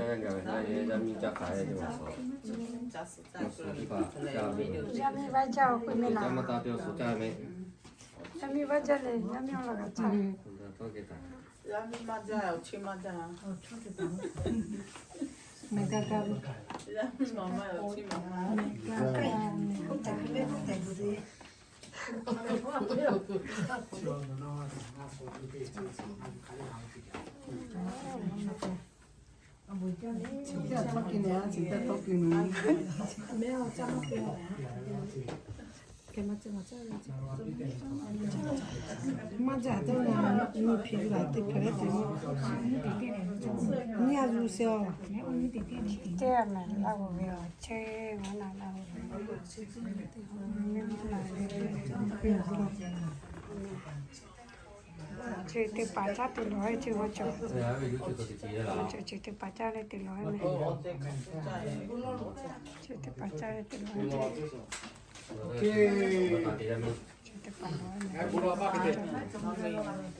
Yaˇ miˇ vaˇ jaˇ-oˬ, k'oˆ meh laˬ. Yaˇ miˇ vaˇ jaˇ le, yaˇ miˇ awˬ laꞈ g'a caˇ. Yaˇ miˇ maˇ jaˇ, awˬ chi maˇ jaˇ. Maˇ jaˇ teˇ nyi, nyi hpiꞈ laˬ teˇ hpaˍ leh teˇ nyi a lu se-oˬ. Teˇ g'aˇ mehˍ laˇ-oˬ ve, awˬ chehˇ maˇ na laˇ-oˬ ve. Chi teˇ hpaˍ caˇ tuˬ lawˬ ve, chi g'aw cawˬ. Chi teˇ hpaˍ caˇ leh teˇ lawˬ ve mehˍ. Chi teˇ hpaˍ caˇ leh teˇ lawˬ ve mehˍ. Chi teˇ hpaˍ lawˬ ve mehˍ. Chi teˇ hpaˍ lawˬ ve mehˍ. Chi teˇ hpaˍ lawˬ ve mehˍ.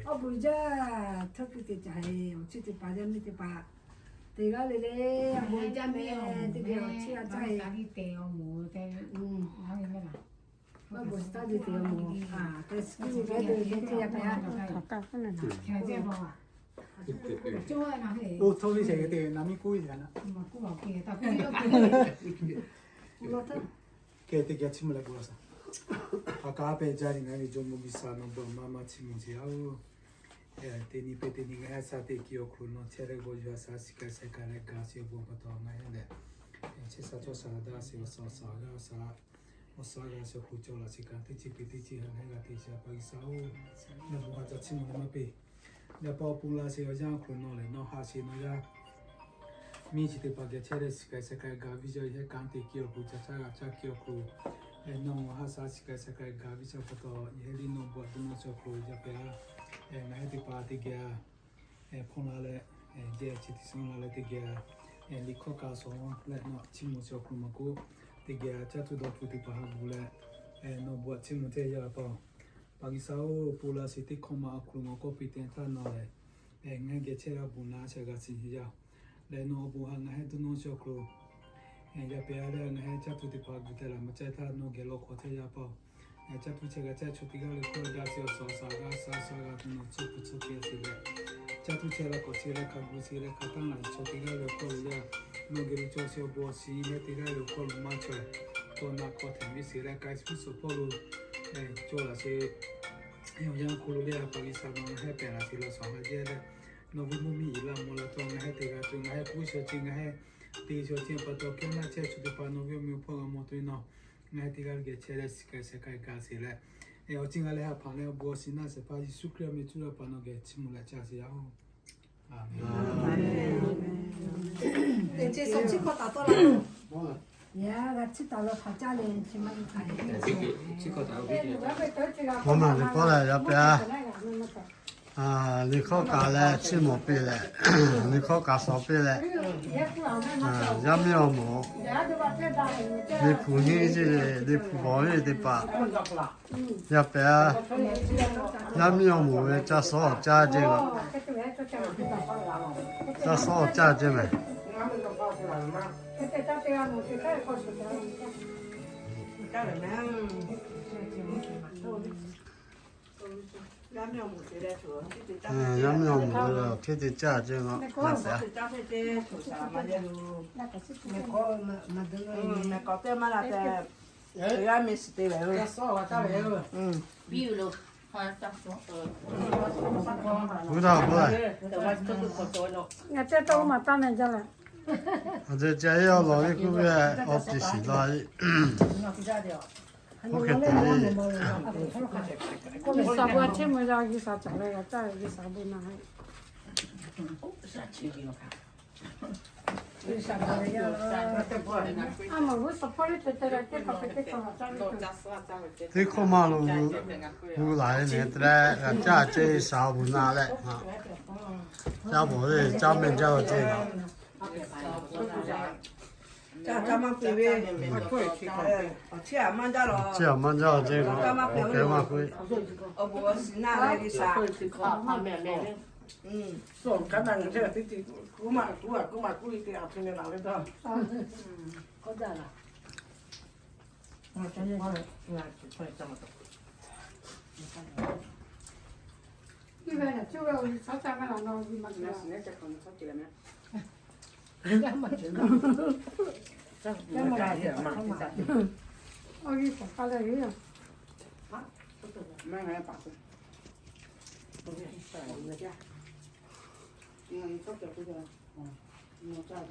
Awˬ bon jaˇ, htawˇ kuiˬ te caˍ-e, awˬ chi teˇ hpaˍ yaˇ miˇ teˇ hpaˍ, teˇ g'aˇ le le, awˬ bon jaˇ meh, teˇ geh awˬ chi g'a caˇ-e. Oˇ htawˇ ve shehˍ g'aˇ te na miˇ kuˇ ve htaꞈ na. Kehˬ teˇ geh chiˇ mvuh leh bon laˬ shaˍ. Hk'aˬ kaꞈ a pehˬ jaˇ ve ngaˬ hui ve Jawˇmawˇ G'uiˬsha, nawˬ bon maˇ maˇ chiˇ mvuh sheˍ-oˬ. Teˇ nyi pehˇ teˇ nyi ngaˬ hui a shaꞈ teꞈ kiˇ awˬ hk'aw lo nawˬ chehˇ leh g'aw yuˬ a shaꞈ shiˍ k'ai sheh k'ai leh gaˬ sheˍ awˬ bon pa taw ngaˬ hui lehˬ, chehˇ sha cawˇ sha daꞈ sheˍ awˬ shaꞈ awˬ shaꞈ g'a shaꞈ awˬ shaꞈ g'a shaꞈ awˬ hk'aw lo cawˬ laꞈ sheˍ kaꞈ teˇ ceuˬ peuˬ teˇ ceuˬ htaꞈ ngaˬ hui g'a te sheˍ a pa G'uiˬsha-oˬ. Nawˬ bon htaꞈ ca chiˇ mvuh leh maˇ peˇ. Yaꞈ pa awˬ pon la sheˍ awˬ yanˇ awˬ hk'aw lo nawˬ lehˬ nawˬ haꞈ sheˍ nawˬ yaˇ miˇ chi teˇ hpaˍ geh chehˇ leh shiˍ k'ai sheh k'ai gaˬ viˇ jaˇ yehˇ kanˉ teˇ kiˇ awˬ hk'aw lo ca caˇ g'a caˇ kiˇ awˬ hk'aw lo, nawˬ haꞈ shaꞈ shiˍ k'ai sheh k'ai gaˬ viˇ jaˇ pa taw, yehˇ liˇ nawˬ bon htaꞈ dawˇ nawˇ chi awˬ hk'aw lo yaˇ pehˍ a. Ngaˬ hui teˇ hpaˍ teˇ geh a hpawˇ la leh, jehˇ chi teˇ suhˉ la leh teˇ geh a, liꞈ hkawˇ kaꞈ shawˍ leh nawˬ chiˇ mvuh chi awˬ hk'aw lo maˇ k'oˆ, teˇ geh a caˇ tuˬ dawˇ tuˬ teˇ hpaˍ haꞈ gu leh, nawˬ bon htaꞈ chiˇ mvuh chehˇ yaˇ pa Awˬ pa G'uiˬsha-oˬ, pon la sheˍ teˇ hkawˇ ma awˬ hk'aw lo ngaˬ kawˆ piˇ te htaˇ nawˬ lehˬ, ngaˬ hui geh chehˇ g'a bon naˉ chehˇ g'a shiˍ yaˇ lehˬ, nawˬ awˬ bon htaꞈ ngaˬ hui dawˇ nawˇ chi awˬ hk'aw lo yaˇ pehˍ a leh, ngaˬ hui caˇ tuˬ teˇ hpaˍ gu te laˬ maˇ caˇ htaˇ nawˬ geh lawˬ hk'awꞈ chehˇ yaˇ pa-oˬ. Caˇ tuˬ chehˇ g'a caˇ chaw teˇ g'aˇ le hkawˇ daꞈ sheˍ awˬ shaꞈ awˬ shaꞈ g'a shaꞈ shaꞈ g'a tuˬ nawˬ tcuhˇ pfuhˍ tcuhˇ kehˬ sheˍ leh, caˇ tuˬ chehˇ la k'awꞈ chehˇ leh hk'a gu sheˍ leh hk'a taˉ laˬ chaw teˇ g'aˇ le hkawˇ lo yaˇ nawˬ geh lo cawˬ sheˍ awˬ bon awˬ shiˍ yehˇ teˇ g'aˇ le hkawˇ lo maˇ cawˬ, tawˇ na hk'aw hteꞈ viˇ sheˍ leh k'ai suhˉ suhˍ hpawˇ lo cawˬ laꞈ sheˍ. Awˬ yanˇ hk'aw lo le a pa G'uiˬsha nawˬ ngaˬ hui pehˬ laꞈ sheˍ law shaˍ haꞈ jehˇ leh, nawˬ ve mvuhˇ miˬ iˍ la mvuh la taw ngaˬ hui te g'a tuˬ ngaˬ hui puiˉ shaw chi ngaˬ hui te shaw chi pa taw kehˉ naˇ chehˇ chaw teˇ hpaˍ nawˬ ve awˬ meh awˬ hpawˇ g'a mawˬ tuˬ ve nawˬ ngaˬ hui teˇ g'aˇ le geh chehˇ leh shiˍ k'ai sheh k'ai gaˬ sheˍ leh, awˬ ceuˬ ngaˬ leh ha hpaˍ leh awˬ bon awˬ shiˍ naˇ shehˍ hpaˇ Yeˍsuˆ Hkriꞈ meh cuˇ leh pa nawˬ geh chiˇ mvuh leh caˇ sheˍ yaˇ-oˬ. Aˍmenˍ. Mvuhˇ naw liꞈ hpawˇ lehˬ yaˇ pehˍ a. Liꞈ hkawˇ kaꞈ leh chiˇ mvuh piˇ leh, liꞈ hkawˇ kaꞈ shawˍ piˇ leh, yaˇ miˇ awˬ moˍ, liꞈ hpu nyiˇ liꞈ hpu bawˬ ve teˇ hpaˍ yaˇ pehˍ a. Yaˇ miˇ awˬ moˍ ve caˇ suhˉ awˬ caˇ jehˇ ve, caˇ suhˉ awˬ caˇ jehˇ mehˍ. Yaˇ miˇ awˬ moˍ ve awˬ hk'e te caˇ jehˇ ve, yaˇ pehˍ a. Ngaˬ ceh tawˇ maˍ taˇ meh jaˇ leh. Aˬ, ca iˉ awˬ lawˬ ve k'oˆ ve, awˬ teꞈ shiˍ la, oˇ hk'e te le. Teˇ hkawˇ maˇ lo, gu laˬ ve nehˬ te leh, g'a caˇ ceh shaˍ awˬ bon naˆ leh, caˇ bawˬ ve caˇ mehˆ jaˇ ve ceh, Caˇ, caˇ maˇ piˇ ve. Awˬ chehˇ aꞈ maˇ jaˇ ve ceh, awˬ kehˬ maˇ k'oˆ ve.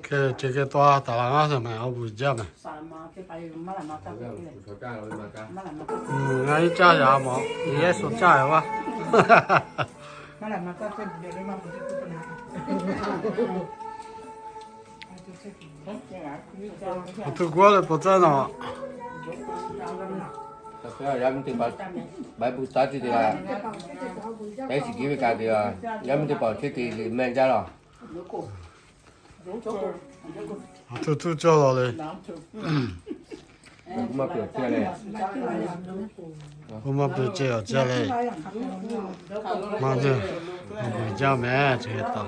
Hk'e ceh hk'e taw taˍ laˬ ngaˇ suhˍ mehˍ, awˬ bon jaˇ mehˍ. Ngaˬ iˉ caˇ yaꞈ mawˬ, yehˬ suh caˇ yaꞈ vaˇ. Awˬ to guˇ leh pawˬ tcuhˉ nawˬ. Yaˇ miˇ teˇ hpaˍ Baˆtiˆ teˇ g'aˇ, teˇ shiˍ kiˇ ve kaꞈ te, yaˇ miˇ teˇ hpaˍ awˬ chehˇ te le mehˆ jaˇ laˬ. Awˬ to tuˇ cawˇ law le. Oˇ maˇ peuˬ ceh awˬ caˇ le. Maˇ heˆ, awˬ bon jaˇ mehˍ ceh taˍ.